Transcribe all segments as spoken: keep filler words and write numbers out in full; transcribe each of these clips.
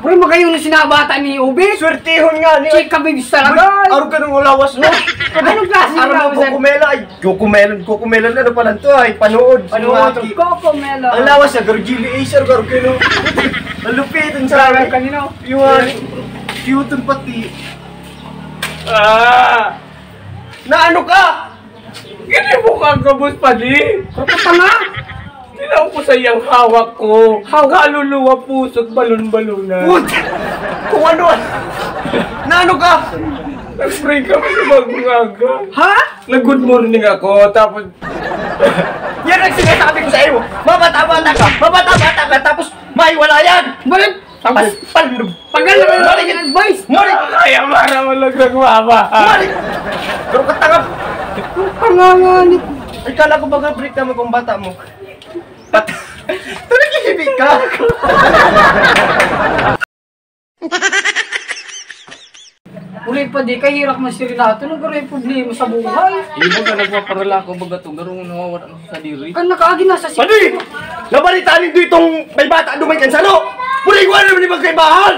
Bro, magayon na sinabata ni Ube. Swertehon nga ni Chika Bibs talaga. Arog ka ng lawas mo. Anong klase ng Arog mo, lawas yan? Cocomelon. Ay, Cocomelon, Cocomelon. Ano pala to? Ay, panood. Panood. Sumaki. Cocomelon. Ang lawas niya, Gargili Acer, Gargano. Ang lupit, ang Parang sabi. Kanino? Yung, ah, cute ang pati. Ah! Na ano ka? Hindi mo kagabos, padi. Kapatanga! Tinaw ko sa iyang hawak ko. Hawak? Kaluluwa, puso't balon-balonan. Put! Kung ano, naano ka? Nag-spray kami sa bagong aga. Ha? Nag-good morning ako, tapos Yan ang sinasabi ko sa iyo. Mabata-bata ka, mabata-bata ka, tapos may wala yan. Balik! Pal-, pal-, Tagal na kayo Mari-, ng advice. Mari-, Kaya mara mo lang nagmamahal. Mari-, Pero katanga. Panganganib. Ay, kala ko baga break naman kung bata mo. Pat-, Talaga, hindi ka. Uray pa di, kahirak man si Renato, nagkaroon problema sa buhay. Ibo ka nagpaparalakaw, baga to, garong nawawala na sa diri. Kan nakaagi na sa si- Padi! Nabalitaan nindo itong may bata duman kan salo? Puri ko naman ni magkaibahan!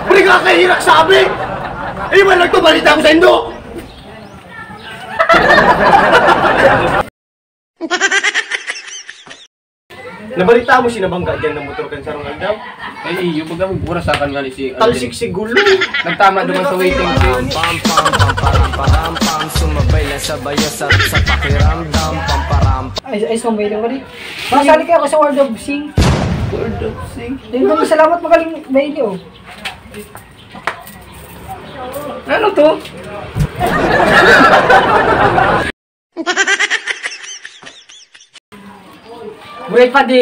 Puri ka kahirak sabi! Iwan lang to, balita ko sa indo! Nabalita mo si nabangga diyan na motor kan sarong aldaw? Ay, iyo, baga magburasakan nga ni si Talsik si gulo. Nagtama duman sa waiting shed. Pam, pam, pam, param, param, pam. Sumabay lang sa bayo, sarap sa pakiramdam. Pam, param. Ay, ay, sumabay lang, pare. Masali kaya ako sa World of Sing. World of Sing? Yun, salamat, magaling, Bailey, oh. Ano to? Buhay pa di.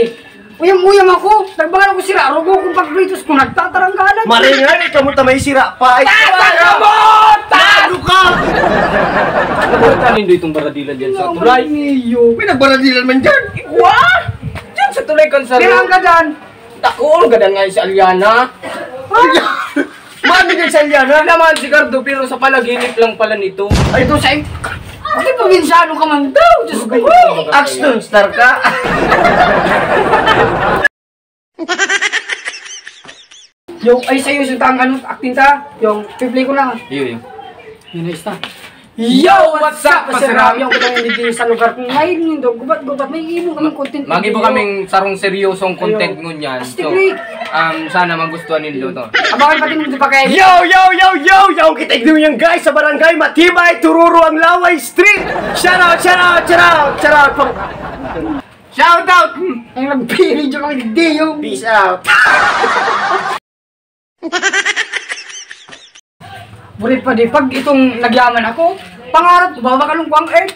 Uyam-uyam ako. Nagbangal ako sira. Rugo kong pagpritos ko. Nagtataranggalan. Maringani ka mo ta may sira pa. Ay, Tata ka mo! Tado ka! Ano ba tanin do itong baradilan dyan sa tulay? Niyo. May nagbaradilan man dyan. Wa! Dyan sa tulay kan sa Kailangan ka dyan. Dakul, gadan nga si Aliana. Mami din si Aliana. Naman si Gardo, pero sa panaginip lang pala nito. Ay, ito sa in-, Ay, probinsyano ka man daw, Diyos ko. Action star ka. Yung, ay, sa'yo, sa tang, ano, acting ka? Yung, piplay ko na. Iyo, iyo. Yun na, isa. Yo, what's up, Pasirami? Ako lang hindi sa lugar kong ngayon, nindo, gubat-gubat, may imo kaming content. Mag-ibo kaming sarong seryosong content ngunyan. Astig, So, pre. um, sana magustuhan nindo to. Abangan pati nindo pa kayo. Yo, yo, yo, yo, yo! Kita igno yan, guys, sa Barangay Matibay, Tururo, ang Laway Street. Shout out, shout out, shout out, shout out. Pang- Shout out! Ang nagpili dyan kami, Dio. Peace out. Burit pa di, pag itong nagyaman ako, pangarap ko, babakalon ko ang earth.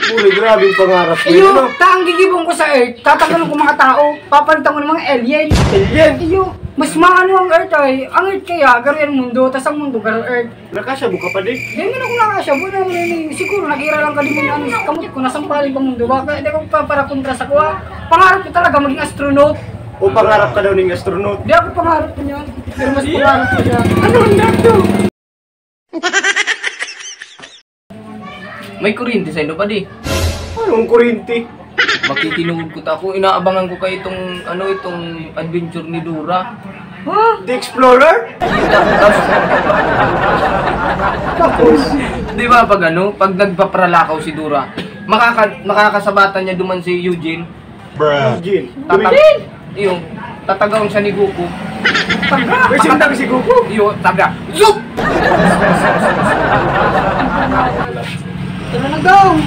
Uy, grabe yung pangarap mo, Iyo, ano? Ta, ang gigibong ko sa earth, tatagalon ko mga tao, papalitan ko ng mga alien. Alien? Iyo, mas maano ang earth ay, ang earth kaya, garo yan mundo, tas ang mundo, garo earth. Nakasabog ka pa di? Di man ako nakasabog, ano, ano, ano, siguro, nagira lang ka di man, ano, kamot ko, nasampaling pa mundo, baka, di ko pa, para kontra sa kuha. Pangarap ko talaga, maging astronaut. O pangarap ka daw ning astronaut? Di ako pangarap ko niyan. Pero mas pangarap ko niya. Ano ang dato? May kuryente sa inyo, padi? Anong kuryente? Makikinood ko ta ako. Inaabangan ko kayo itong, ano, itong adventure ni Dora. Ha? The Explorer? Tapos, Tapos? Di ba, pag ano, pag nagpaparalakaw si Dora, makaka-, makakasabatan niya duman si Eugene. Bruh. Eugene. Tatag-, Eugene! Iyo, tatagaon siya ni Goku. Taga! May sintang si Goku. Iyo, taga. Zup! Tara na daw!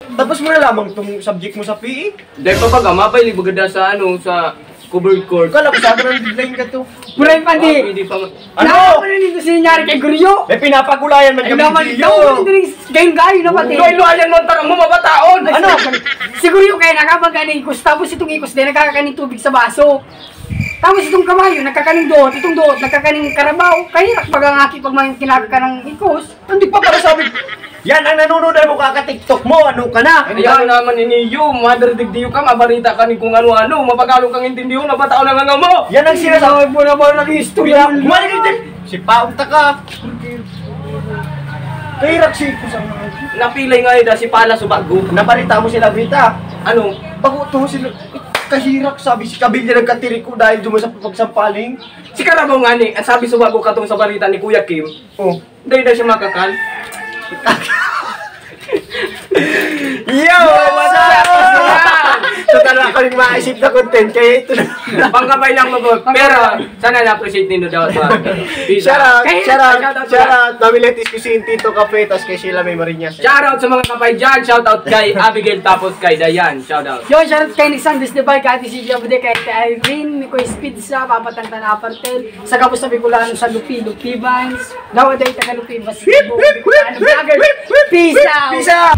Tapos mo na lamang tong subject mo sa P E? Dahil pa baga, mabay, bagada sa ano, sa covered court. Kala ko sa akin ang deadline ka to. Buray pa di. Ah, hindi pa ma- Ano? Ano na nito si nangyari kay Guryo? May pinapagulayan man Ay, kami naman dito. Ito, hindi rin gayong-gayo na pati. Luhay-luhayan mo ang tarong mo, mabataon. Ano? Siguro yung kaya nakabag ka ng ikos, tapos itong ikos din, nagkakaning tubig sa baso. Tapos itong kabayo, nagkakaning doot, itong doot, nagkakaning karabaw. Kaya nakapag-angaki pag may kinakakan ng ikos. Hindi pa para sabi, Yan ang nanonood mo, kaka-TikTok mo, ano ka na? Ayaw naman niniyo, mother digdiyo ka, mabarita ka ni kung ano-ano, mapagalo kang intindihon, na ba tao nangangamo? Yan ang sinasabi. Sinasabi mo na ba nag-istorya? Bumalik ka dyan. Si Paong Taka. Kahirak si Kusang. Napilay nga ida si Pala Subago. Nabarita mo sila, Brita? Ano? Bago to sila. Kahirak, sabi si Kabilya nagkatiriko dahil duman sa pagsampaling. Si Karabaw nga ni, ang sabi Subago katong sa barita ni Kuya Kim, Oh. dahil na siya makakal. Yo! What's up? Total ako yung maisip na content, kaya ito na. Pangkabay lang mo po. Pero, sana na-appreciate nindo daw ito. Shout out, Kahit- shout out, shout out shout pala. out. Namiletis ko si Intito Cafe, tas kay Sheila May Marinas. Shout out sa mga kapay dyan. Shout out kay Abigail tapos kay Dayan. Shout out. Yo, shoutout kay Nissan Desde Bike, Ate Silvia Bude, kay Ate Irene, Nico Speed sa Papatang Tanapartel, sa Kabos sa Bicolano, sa Lupi, Lupi Vines, Dawa Day, taga Lupi, Bas, Bicolano Vlogger. Peace out! Peace out!